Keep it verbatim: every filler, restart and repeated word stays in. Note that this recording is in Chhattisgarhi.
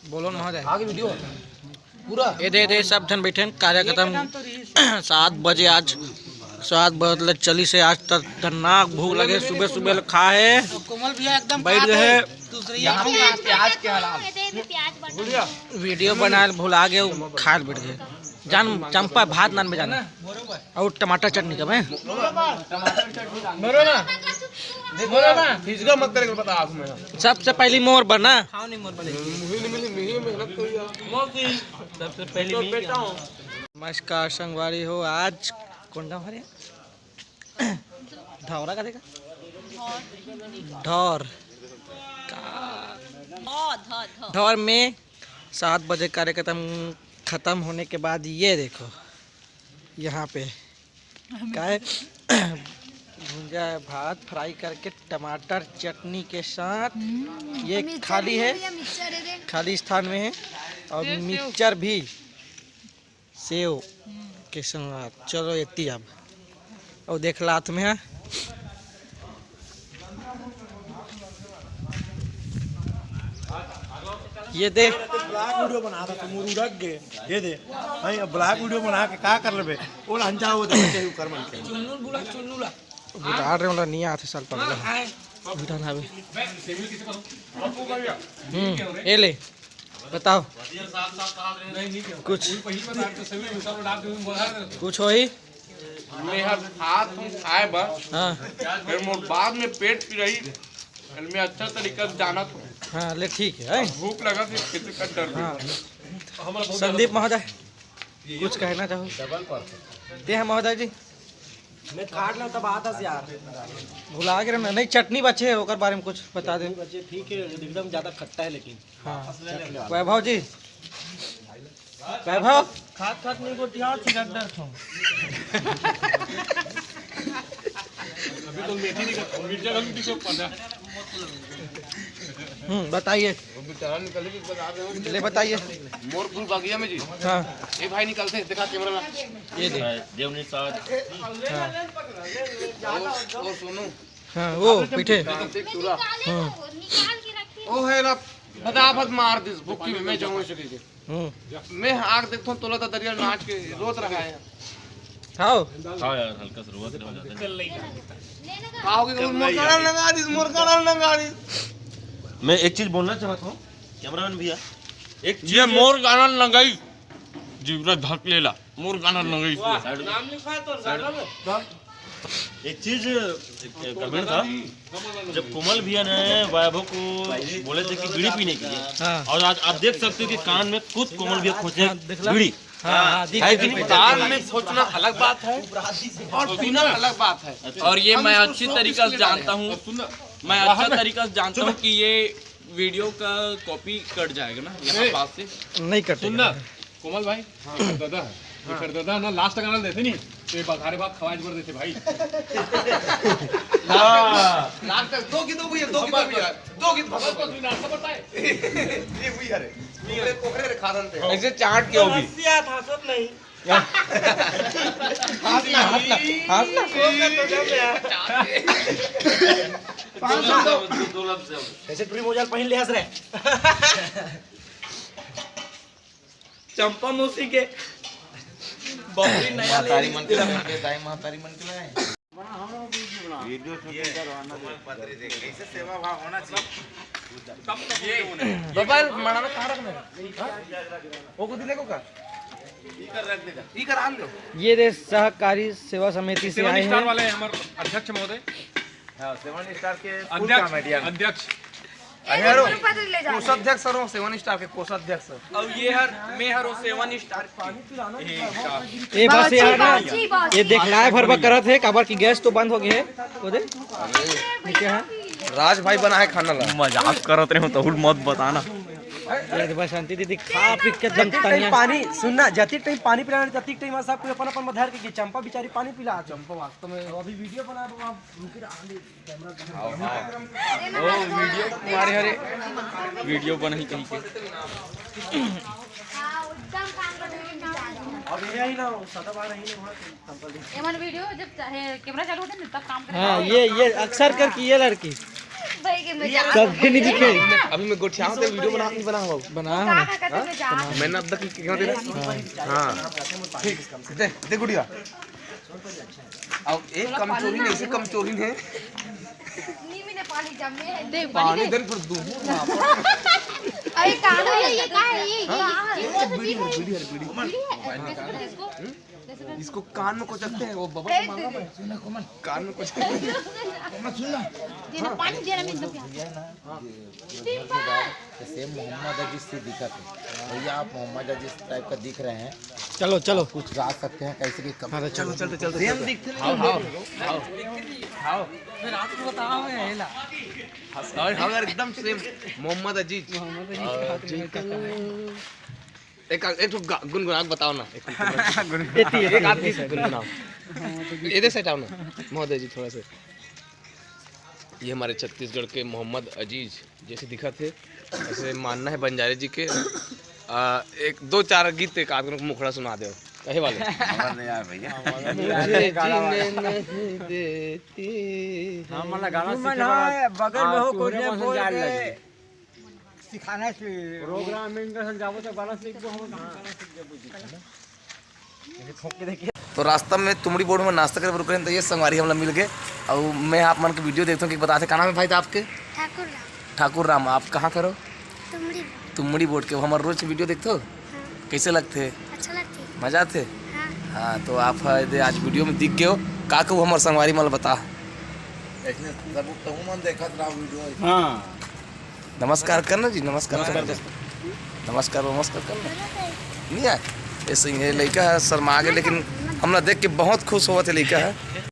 बोलो ना, महोदय। आगे वीडियो पूरा। ये दे, दे, सब झन बैठे हैं, कार्यक्रम सात बजे आज, सात बजे ले चली से आज तक खतरनाक भूख लगे, सुबह सुबह ले खा है, कोमल भैया एकदम बैठ गए हैं। दूसरे यहाँ पे प्याज के हालात। वीडियो बनाए भुला गए, खा बैठ गए। जान चंपा भात नान में जाना। और टमाटर चटनी का मैं। बोलो ना, बोलो ना। हिचका मत करे, बता आँख में। सबसे पहली मोर बना। खाओ नहीं मोर बने। मुही ने मिली, मिही मेहनत करी यार। सबसे पहली तो मैं बेटा हूँ। नमस्कार संगवारी हो, आज कौन गाँव हरे? ढौरा का देखा? ढौर। का? ढौर में सात बजे कार्यक्रम खत्म होने के बाद ये देखो, यहाँ पे का है? भुंजा है, भात फ्राई करके टमाटर चटनी के साथ। हम्म, ये हमें खाली है, मिक्सचर है रे। खाली स्थान में है। और सेव, सेव। मिक्सचर भी सेव हम्म। के साथ। चलो, एती अब। और देख ला हाथ में है। ये दे। ब्लॉग वीडियो बना रहा था, मुरुड़क गे। ये दे। भाई, अब ब्लॉग वीडियो बना के का कर लेबे? वो लंजा हो दे, कर मन के। चुन्नू बुला, चुन्नू ला। बुधार रे, वाला नहीं आते साल पगला। बुधार ना बे। हम्म, ये ले। बताओ। कुछ, कुछ होही? मैं हर खात हूँ खाए बर। हाँ। फिर मोर बाद में पेट पिराही। फिर मैं अच्छा तरीका से जानत हूँ। हाँ, ले ठीक है। भूख लगा फिर किसी का डर भी। हाँ। संदीप महोदय, कुछ कहना चाहो? ते हैं महोदय जी? मैं काट ला तब आता यार। भुला के रहना। नहीं, चटनी बचे है, ओकर बारे में कुछ बता दे। बच्चे ठीक है, एकदम ज्यादा खट्टा है लेकिन। हाँ। वैभव जी, वैभव। खात खात नहीं गोटिया छिड़क डर थो। अभी तो मेथी नहीं कर, मिर्चा का भी पीछे पड़ा। हम्म, बताइए। वो बेचारा निकल के बता रहे हो। ले बताइए। मोर फूल बगिया में जी। हाँ। ये भाई निकलते हैं, दिखा कैमरा ला। ये दे। देवनी साथ। हाँ। ओ, ओ सुनो। हाँ, वो पीछे। देख तू ला। हाँ। ओ है ला, फटाफट मार दिस, भुक्की में मैं जाऊँ इसे लेके। हम्म। मैं आग देखता हूँ, तोला तो दरिया नाच के रोत रहा है। खाओ। खाओ यार, हल्का सा रोत रहा जाता है। खाओगे तो मोर गाना लगा दिस, मोर गाना लगा दिस। मैं एक चीज बोलना चाहता हूँ, कैमरामैन भैया, एक ये चीज मोर गाना लगाई, जीवरा धक लेला, मोर गाना लगाई। साइड में। नाम लिखा है तो साइड में। एक चीज, एक गड़बड़ था, जब कोमल भैया ने वैभव को बोले थे कि बीड़ी पीने के लिए, हाँ। और आज आप देख सकते हो कि कान में खुद कोमल भैया खोजे हाँ, देख ला। बीड़ी। हाँ, हाँ, दिख है कि नहीं? कान में खोजना अलग बात है और पीना अलग बात है। अच्छा। और ये मैं अच्छी तरीका से जानता हूँ, मैं अच्छा तरीका से जानता हूँ कि ये वीडियो का कॉपी कट जाएगा ना यहाँ पास से। नहीं कटेगा। सुन ना, कोमल भाई, हाँ। दादा है। हाँ। फिर दादा ना लास्ट गाना देते नहीं, तो ये बघारे भात खवाए जोर देते भाई। लास्ट तक दो गीत हो भैया, दो गीत हो भैया, दो गीत भगत को सुना, सब बताए। ये हुई है रे। ये कोकरे रे खादन थे। ऐसे चाट के होगी। समस्या था सब नहीं। हंस ना, हंस ना, हंस ना। पाँच सौ। ऐसे टुरी मोजा ल पहिन ले हंस रहे। चंपा मौसी के बकरी नया महतारी मन के ले। दाई महतारी मन के ले। वीडियो शूटिंग करवाना। कैसे सेवा भाव होना चाहिए। मोबाइल मड़ाना कहाँ रखना है? हाँ? वो को दिले को का? ई कर रख देगा। ई कर आन दो। ये रे सहकारी सेवा समिति से सेवन आए स्टार हैं। वाले हमारे अध्यक्ष महोदय। हाँ, सेवन स्टार के फुल अध्यक्ष, कॉमेडियन। अध्यक्ष। अरे यारो, कोषाध्यक्ष सर हो, सेवन स्टार के कोषाध्यक्ष। अब ये हर, मैं हर वो सेवन स्टार की। ए, बस यार, बस, बस। ये देख, लाए भर भर करत है, काबर की गैस तो बंद हो गए है। वो दे। ये क्या है? राज भाई बना है खाना ला। मजाक करत रहे हो तो उल्ट मत बताना। ये दे बसंती दीदी खा पी के एकदम जतिक टाइम तनिया। पानी, सुन ना, जतिक टाइम पानी पिलाना, जतिक टाइम सब कोई अपन अपन में धर के, चंपा बेचारी पानी पिला। चंपा वास्तव में अभी वीडियो बना दो आप। आओ, आओ। ओ, वीडियो मारे हरे, वीडियो बनही कहीं के। अब यही ना, सदा बार यही ना हुआ। एमन वीडियो जब चाहे कैमरा चालू होते ना, तब काम करे। हाँ, ये, ये अक्सर करके ये लड़की। भाई के मजाक। सबके नहीं दिखे। अभी मैं गोठिया होते वीडियो बना, नहीं बना हुआ। बना है ना? हाँ? मैंने अब तक क्या दे? हाँ। ठीक। दे, दे गुड़िया। अब एक कमचोरी नहीं, इसे कमचोरी है। नी मैंने पानी जमे है। दे, पानी दे, पर दूर ना। अरे, कहाँ है? ये, ये कहाँ है? ये, ये कहाँ है? बीड़ी है, बीड़ी है, बीड़ी। बीड़ी है? इसको, इसको, इसको कान में कोचकते हैं, वो बबल ए, मांगा दे, मैं। कान में कोचकते हैं। सुन ना। देना, पानी देना, मैं एकदम प्यार। ये, ये घर के बाहर तो सेम मोहम्मद अजीज से दिखा थे। भैया, आप मोहम्मद अजीज टाइप का दिख रहे हैं। चलो, चलो। कुछ गा सकते हैं, कैसे कि कम- हाँ, तो चलो, चलो, चलो, सेम चलो। दिखते हैं। आओ, आओ, आओ, आओ। मैं रात को बताओ, मैं हेला। और हम यार एकदम सेम मोहम्मद अजीज। मोहम्मद अजीज के हाथ में चक्का है। एक, एक ठो गा-, गुनगुना के बताओ ना। एक, एती, एक एती, आध एती। गीत गुनगुनाओ। इधर से हटाओ ना, महोदय जी, थोड़ा सा। ये हमारे छत्तीसगढ़ के मोहम्मद अजीज जैसे दिखत हे, ऐसे मानना है बंजारे जी के। आ, एक दो चार गीत एक आध गो मुखड़ा सुना दे, कहे वाले। हमारा नहीं आया भैया। मुझे जीने नहीं देती। हाँ, मतलब गाना सीखे वाला बगल में हो, कोई बोल दे। सिखाना चाहिए। प्रोग्राम में इनका संग जाबो तो गाना सीखबो, हम गाना सीख जाबो जी। तो रास्ता में तुमड़ी बोर्ड में नाश्ता करे रुके रहेन, तो ये संगवारी हमला मिल गए। और मैं आप मन के वीडियो देखता हूँ कि बताते, का नाम है भाई साहब आपके? ठाकुर राम। ठाकुर राम, आप कहाँ करो? तुमड़ी। तुमड़ी बोर्ड के, हमारे रोज वीडियो देखते हो? हाँ। कैसे लगते हैं? अच्छा लगते हैं। मजा आते? हाँ। हाँ, तो आप, अ, दे, आज वीडियो में दिख गए हो, का कहूँ हमारे संगवारी मन ल बता। ऐसे सब कहूँ मन देखत रहा वीडियो। हाँ। नमस्कार करना जी, नमस्कार करना। नमस्कार, नमस्कार करना। नहीं आए, ऐसे ही है, लड़का है, शर्मा आगे, लेकिन हमला देख के बहुत खुश होवत है लड़का है।